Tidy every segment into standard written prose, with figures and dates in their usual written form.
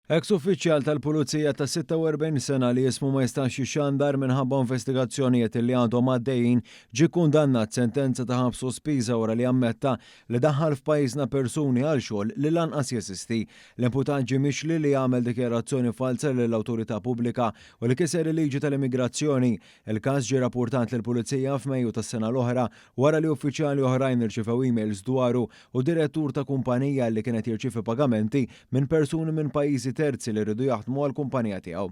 Eks uffiċjal tal-Pulizija ta' 46 sena li ismu ma jistax jixxandar minħabba investigazzjonijiet li għadhom għaddejjin ġie kundannat sentenza ta' ħabs sospiża wara li ammetta li daħħal f'pajjiżna persuni għal xogħol li lanqas jeżisti. L-imputat ġie mixli li għamel dikjarazzjoni falza lill-awtorità pubblika u li kiser il-liġi tal-immigrazzjoni. Il-każ ġie rappurtat lill-Pulizija f'Mejju tas-sena l-oħra wara li uffiċjali oħrajn irċivew emails dwaru u direttur ta' kumpanija li kien qed jirċievi pagamenti minn persuni minn pajjiżi terzi li riedu jaħdmu għall-kumpanija tiegħu.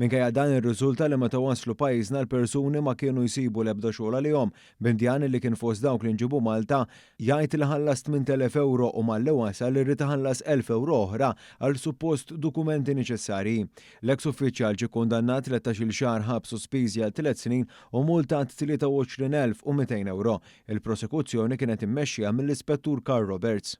Minkejja dan irriżulta li meta waslu pajjiżna l-persuni ma kienu jsibu l-ebda xogħol għalihom, b'Indjan li kien fost dawk li nġiebu Malta jgħid li ħallas 8,000 ewro u malli wasal irid iħallas 1,000 ewro oħra għal suppost dokumenti neċessarji. L-eks uffiċjal ġie kkundannat 13-il xahar ħabs sospiżi għal tliet snin u multat 23,200 ewro. Il-prosekuzzjoni kienet immexxija mill-Ispettur Karl Roberts.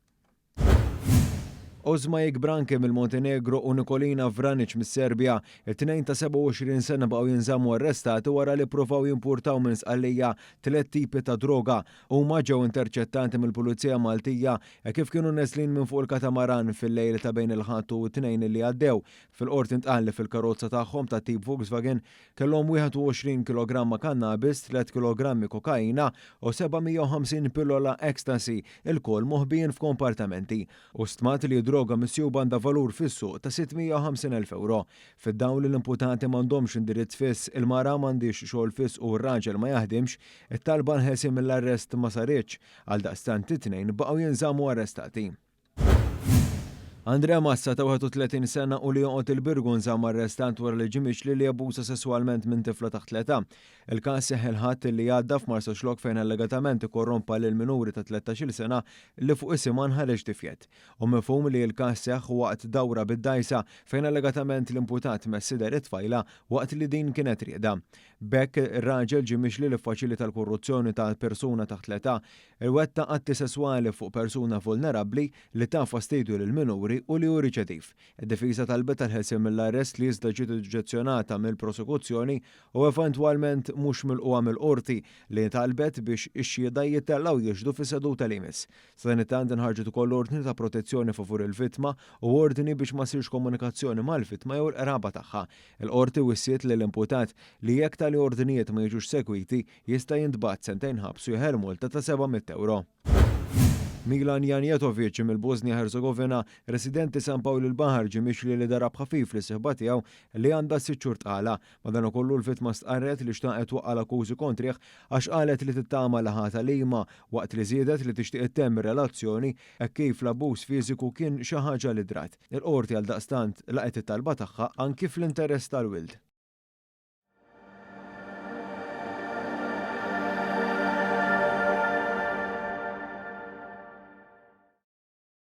Osmajik Branke mill-Montenegro u Nikolina Vranic mis-Serbja, it-tnejn ta' 27 sena baqgħu jinżammu arrestati wara li ppruvaw jimpurtaw minn Sqallija tliet tipi ta' droga. Huma ġew interċettati mill-Pulizija Maltija hekk kif kienu neżlin minn fuq il-katamaran fil-lejl ta' bejn il-Ħadd u t-Tnejn li għaddew. Fil-Qorti ntqal li fil-karozza tagħhom ta' tip Volkswagen kellhom 21 kilogramma kannabis, tliet kilogrammi kokaina u 750 pillola ecstasy, ilkoll moħbijin f'kompartamenti. Hu stmat li d-droga misjuba għandha valur fis-suq ta' 650,000 ewro. Fid-dawl li l-imputati m'għandhomx indirizz fiss, il-mara m'għandhiex xogħol fiss u r-raġel ma jaħdimx, it-talba għall-ħelsien mill-arrest ma saritx. Għaldaqstant it-tnejn baqgħu jinżammu arrestati. Andrea Massa ta' 31 sena u li joqgħod il-Birgu nżamm arrestat wara li ġie mixli li abbuża sesswalment minn tifla taħt l-età. Il-każ seħħ il-Ħadd li għadda f'Marsaxlokk fejn allegatament ikkorrompa lil minuri ta' 13-il sena li fuq isimha nħareġ difjett. Hu mifhum li l-każ seħħ waqt dawra bid-dgħajsa fejn allegatament l-imputat mess sider it-tfajla waqt li din kienet rieqda. B'hekk, ir-raġel ġie mixli li ffaċilita l-korruzzjoni ta' persuna taħt l-età, wettaq atti sesswali fuq persuna vulnerabbli, li ta fastidju lil minuri u li hu riċediv. Id-difiża talbet għall-ħelsien mill-arrest li iżda ġiet oġġezzjonata mill-prosekuzzjoni u eventwalment mhux milqugħa mill-Qorti li talbet biex ix-xhieda jittellgħu jixhdu fis-seduta li jmiss. Sadanittant inħarġet ukoll ordni ta' protezzjoni favur il-vittma u ordni biex ma ssirx komunikazzjoni mal-vittma jew il-qraba tagħha. Il-Qorti wissiet lill-imputat li jekk tali ordnijiet ma jiġux segwiti, jista' jintbagħat sentejn ħabs u jeħel multa ta' 700 ewro. Milan Janjetovic mill-Bosnia Herzegovina, residenti San Pawl il-Baħar ġie mixli li darab ħafif lis-sieħba tiegħu li għandha sitt xhur tqala. Madankollu l-vittma stqarret li xtaqet twaqqa' l-akkużi kontrih għax qalet li tittama li ħa tagħlima, waqt li żiedet li tixtieq ittemm ir-relazzjoni hekk kif l-abbuż fiżiku kien xi ħaġa li drat. Il-Qorti għaldaqstant laqgħet it-talba tagħha anki fl-interess tal-wild.